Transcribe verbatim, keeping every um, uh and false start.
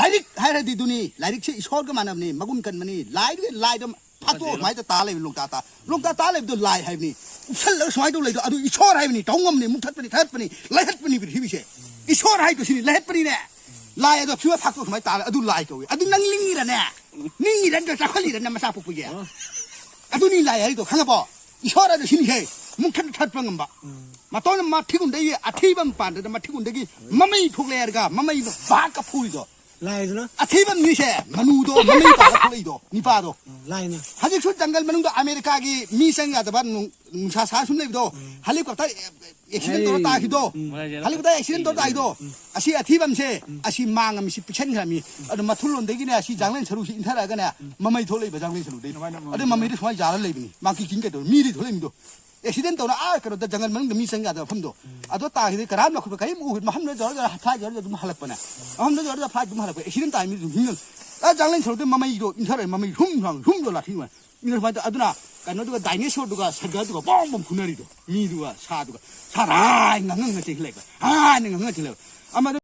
ꯂꯥꯏꯔꯤꯛ ꯍꯥꯏꯔꯗꯤ ꯑꯗꯨꯅꯤ, ꯂꯥꯏꯔꯤꯛꯁꯦ ꯏꯁꯣꯔꯒ ꯃꯥꯟꯅꯕꯅꯤ, ꯃꯒꯨꯟ ꯀꯟꯕꯅꯤ꯫ ꯂꯥꯏꯗꯨꯒꯤ ꯂꯥꯏꯗ ꯐꯥꯠꯇꯣꯛꯑ ꯁꯨꯃꯥꯏꯅ ꯇꯥ ꯂꯩꯕ, ꯂꯣꯡꯇꯥ ꯇꯥ, ꯂꯣꯡꯇꯥ ꯇꯥ ꯂꯩꯕꯗꯣ ꯂꯥꯏ ꯍꯥꯏꯕꯅꯤ꯫ ꯎꯞꯁꯜꯂꯒ ꯁꯨꯃꯥꯏꯅ ꯇꯧ ꯂꯩꯗꯣ ꯑꯗꯨ ꯏꯁꯣꯔ ꯍꯥꯏꯕꯅꯤ꯫ ꯇꯧ ꯉꯝꯕꯅꯤ, ꯃꯨꯛꯊꯠꯄꯅꯤ, ꯊꯠꯄꯅꯤ, ꯂꯩꯍꯠꯄꯅꯤ ꯄ꯭ꯔꯤꯊꯤꯕꯤꯁꯦ꯫ ꯏꯁꯣꯔ ꯍꯥꯏꯗꯣ ꯁꯤꯅꯤ, ꯂꯩꯍꯠꯄꯅꯤꯅꯦ꯫ ꯂꯥꯏ ꯑꯗꯣ ꯐꯤꯕꯝ ꯐꯥꯛꯇꯣꯛ ꯁꯨꯃꯥꯏꯅ ꯇꯥꯔꯦ, ꯑꯗꯨ ꯂꯥꯏ ꯀꯧꯏ꯫ ꯑꯗꯨ ꯅꯪ ꯅꯤꯡꯉꯤꯔꯅꯦ? ꯅꯤꯡꯉꯤꯔ ꯅꯠꯇ꯭ꯔ ꯆꯥꯎꯈꯠꯂꯤꯔ ꯅꯪ ꯃꯆꯥ ꯄꯣꯛꯄꯒꯤ? ꯑꯗꯨꯅꯤ ꯂꯥꯏ ꯍꯥꯏꯗꯣ, ꯈꯪꯉꯕꯣ? ꯏꯁꯣꯔ ꯑꯗꯨ ꯁꯤꯅꯤꯍꯦ, ꯃꯨꯛꯊꯠ ꯊꯠꯄ ꯉꯝꯕ꯫ ꯃꯇꯣꯟꯅ ꯃꯊꯤꯒꯨꯟꯗꯒꯤ, ꯑꯊꯤꯕ ꯃꯄꯥꯟꯗꯨꯗ ꯃꯊꯤꯒꯨꯟꯗꯒꯤ ꯃꯃꯩ ꯊꯣꯛꯂꯛꯑꯦ ꯍꯥꯏꯔꯒ ꯃꯃꯩꯗꯣ ꯚꯥꯛꯀ ꯐꯨꯔꯤꯗꯣ꯫ ꯂꯥꯏꯗꯨꯅ? ꯑꯊꯤꯕ ꯃꯤꯁꯦ, ꯃꯅꯨꯗꯣ, ꯃꯃꯩ ꯄꯥꯜꯂ ꯊꯣꯛꯂꯛꯏꯗꯣ, ꯅꯤꯄꯥꯗꯣ꯫ ꯂꯥꯏꯅ꯫ ꯍꯧꯖꯤꯛꯁꯨ ꯖꯪꯒꯜ ꯃꯅꯨꯡꯗ ꯑꯃꯦꯔꯤꯀꯥꯒꯤ ꯃꯤ ꯆꯪ ꯌꯥꯗꯕ ꯅꯨꯡ-, ꯅꯨꯡꯁꯥ ꯁꯥ ꯁꯨꯝ ꯂꯩꯕꯗꯣ, ꯍꯦꯂꯤꯀꯣꯞꯇꯔ ꯑꯦꯛꯁꯤꯗꯦꯟ ꯇꯧꯔ ꯇꯥꯈꯤꯗꯣ, ꯍꯦꯂꯤꯀꯣꯞꯇꯔ ꯑꯦꯛꯁꯤꯗꯦꯟ ꯇꯧꯔ ꯇꯥꯈꯤꯗꯣ, ꯑꯁꯤ ꯑꯊꯤꯕꯝꯁꯦ, ꯑꯁꯤ ꯃꯥꯡꯉꯝꯃꯤ, ꯁꯤ ꯄꯤꯛꯁꯟꯈ꯭ꯔꯃꯤ꯫ ꯑꯗꯣ ꯃꯊꯨꯟꯂꯣꯝꯗꯒꯤꯅꯦ, ꯑꯁꯤ ꯖꯥꯡꯂꯦꯟ ꯁꯔꯨꯁꯤ ꯏꯟꯊꯔꯛꯑꯒꯅꯦ, ꯃꯃꯩ ꯊꯣꯛꯂꯛꯏꯕ ꯖꯥꯡꯂꯦꯟ ꯁꯔꯨꯗꯩ꯫ ꯑꯗꯨ ꯃꯃꯩꯗ ꯁꯨꯃꯥꯏꯅ ꯌꯥꯜꯂ ꯂꯩꯕꯅꯤ꯫ ꯃꯥ ꯀꯤꯛ ꯀꯤꯛ ꯀꯩꯗꯧꯔꯤ? ꯃꯤꯗꯤ ꯊꯣꯛꯂꯛꯏ ꯃꯤꯗꯣ꯫ ꯑꯦꯛꯁꯤꯗꯦꯟ ꯇꯧꯔ ꯑꯥ ꯀꯩꯅꯣꯗ ꯖꯪꯒꯜ ꯃꯅꯨꯡꯗ ꯃꯤ ꯆꯪ ꯌꯥꯗꯕ ꯃꯐꯝꯗꯣ꯫ ꯑꯗꯣ ꯇꯥꯈꯤꯗꯩ ꯀꯅꯥꯝ ꯂꯧꯈꯠꯄ ꯀꯔꯤꯝ ꯎꯈꯤꯗꯦ꯫ ꯃꯐꯝꯗ ꯖꯣꯔ ꯖꯣꯔ ꯐ꯭ꯂꯥꯏꯠ ꯖꯣꯔ ꯖꯣꯔ ꯑꯗꯨꯝ ꯍꯜꯂꯛꯄꯅꯦ꯫ ꯃꯐꯝꯗ ꯖꯣꯔ ꯖꯣꯔ ꯐ꯭ꯂꯥꯏꯠ ꯑꯗꯨꯝ ꯍꯜꯂꯛꯄ꯫ ꯑꯦꯛꯁꯤꯗꯦꯟ ꯇꯥꯏ ꯃꯤꯗꯨ ꯍꯤꯡ-, ꯑꯥ ꯖꯪꯒꯜ ꯁꯔꯨꯗ ꯃꯃꯩꯗꯣ ꯏꯟꯊꯔꯛꯑꯦ, ꯃꯃꯩ ꯍꯨꯝ ꯍꯨꯝ ꯍꯨꯝꯗꯣ ꯂꯥꯊꯤ ꯃꯥ꯫ ꯃꯤꯅ ꯁꯨꯃꯥꯏꯅ ꯇꯧ-, ꯑꯗꯨꯅ ꯀꯩꯅꯣꯗꯨꯒ ꯗꯥꯏꯅꯦꯁꯣꯔꯗꯨꯒ ꯁꯔꯒꯗꯨꯒ ꯕꯣꯝ ꯕꯣꯝ ꯐꯨꯅꯔꯤꯗꯣ꯫ ꯃꯤꯗꯨꯒ ꯁꯥꯗꯨꯒ꯫ ꯁꯥꯗ ꯍꯥꯏ ꯉꯥꯡꯉ ꯉꯥꯡꯉ ꯆꯦꯟꯈꯠꯂꯛꯄ꯫ ꯍꯥꯏꯅ ꯉꯥꯡꯉ ꯆꯦꯟꯈꯠꯂꯛꯄ꯫ ꯑꯃꯗꯨ